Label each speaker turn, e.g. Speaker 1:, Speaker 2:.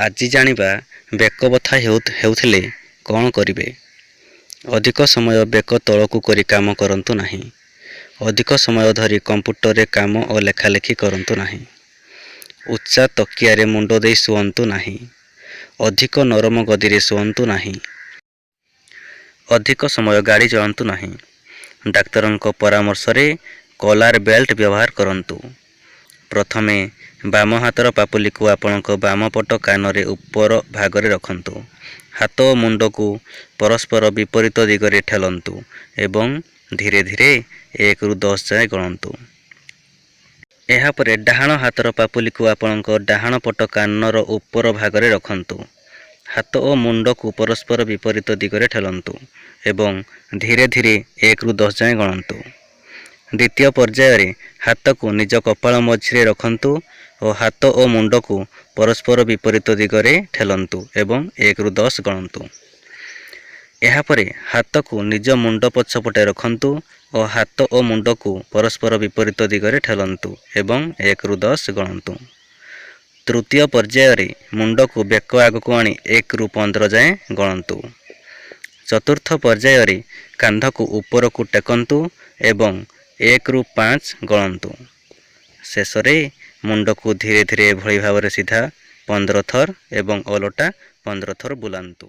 Speaker 1: ଆଜି ଜାଣିବା ବେକ ବଥା ହେଉଥିଲେ କ'ଣ କରିବେ। ଅଧିକ ସମୟ ବେକ ତଳକୁ କରି କାମ କରନ୍ତୁ ନାହିଁ। ଅଧିକ ସମୟ ଧରି କମ୍ପ୍ୟୁଟରରେ କାମ ଓ ଲେଖାଲେଖି କରନ୍ତୁ ନାହିଁ। ଉଚ୍ଚା ତକିଆରେ ମୁଣ୍ଡ ଦେଇ ଶୁଅନ୍ତୁ ନାହିଁ। ଅଧିକ ନରମ ଗଦିରେ ଶୁଅନ୍ତୁ ନାହିଁ। ଅଧିକ ସମୟ ଗାଡ଼ି ଚଳାନ୍ତୁ ନାହିଁ। ଡାକ୍ତରଙ୍କ ପରାମର୍ଶରେ କଲାର ବେଲ୍ଟ ବ୍ୟବହାର କରନ୍ତୁ। ପ୍ରଥମେ ବାମ ହାତର ପାପୁଲିକୁ ଆପଣଙ୍କ ବାମ ପଟ କାନରେ ଉପର ଭାଗରେ ରଖନ୍ତୁ। ହାତ ଓ ମୁଣ୍ଡକୁ ପରସ୍ପର ବିପରୀତ ଦିଗରେ ଠେଲନ୍ତୁ ଏବଂ ଧୀରେ ଧୀରେ 1ରୁ 10 ଯାଏଁ ଗଣନ୍ତୁ। ଏହାପରେ ଡାହାଣ ହାତର ପାପୁଲିକୁ ଆପଣଙ୍କ ଡାହାଣ ପଟ କାନର ଉପର ଭାଗରେ ରଖନ୍ତୁ। ହାତ ଓ ମୁଣ୍ଡକୁ ପରସ୍ପର ବିପରୀତ ଦିଗରେ ଠେଲନ୍ତୁ ଏବଂ ଧୀରେ ଧୀରେ 1ରୁ 10 ଯାଏଁ ଗଣନ୍ତୁ। ଦ୍ୱିତୀୟ ପର୍ଯ୍ୟାୟରେ ହାତକୁ ନିଜ କପାଳ ମଝିରେ ରଖନ୍ତୁ ଓ ହାତ ଓ ମୁଣ୍ଡକୁ ପରସ୍ପର ବିପରୀତ ଦିଗରେ ଠେଲନ୍ତୁ ଏବଂ 1ରୁ 10 ଗଣନ୍ତୁ। ଏହାପରେ ହାତକୁ ନିଜ ମୁଣ୍ଡ ପଛପଟେ ରଖନ୍ତୁ ଓ ହାତ ଓ ମୁଣ୍ଡକୁ ପରସ୍ପର ବିପରୀତ ଦିଗରେ ଠେଲନ୍ତୁ ଏବଂ 1ରୁ 10 ଗଣନ୍ତୁ। ତୃତୀୟ ପର୍ଯ୍ୟାୟରେ ମୁଣ୍ଡକୁ ବେକ ଆଗକୁ ଆଣି 1ରୁ 15 ଯାଏଁ ଗଣନ୍ତୁ। ଚତୁର୍ଥ ପର୍ଯ୍ୟାୟରେ କାନ୍ଧକୁ ଉପରକୁ ଟେକନ୍ତୁ ଏବଂ 1ରୁ 5 ଗଣନ୍ତୁ। ଶେଷରେ ମୁଣ୍ଡକୁ ଧୀରେ ଧୀରେ ଏଭଳି ଭାବରେ ସିଧା 15 ଥର ଏବଂ ଓଲଟା 15 ଥର ବୁଲାନ୍ତୁ।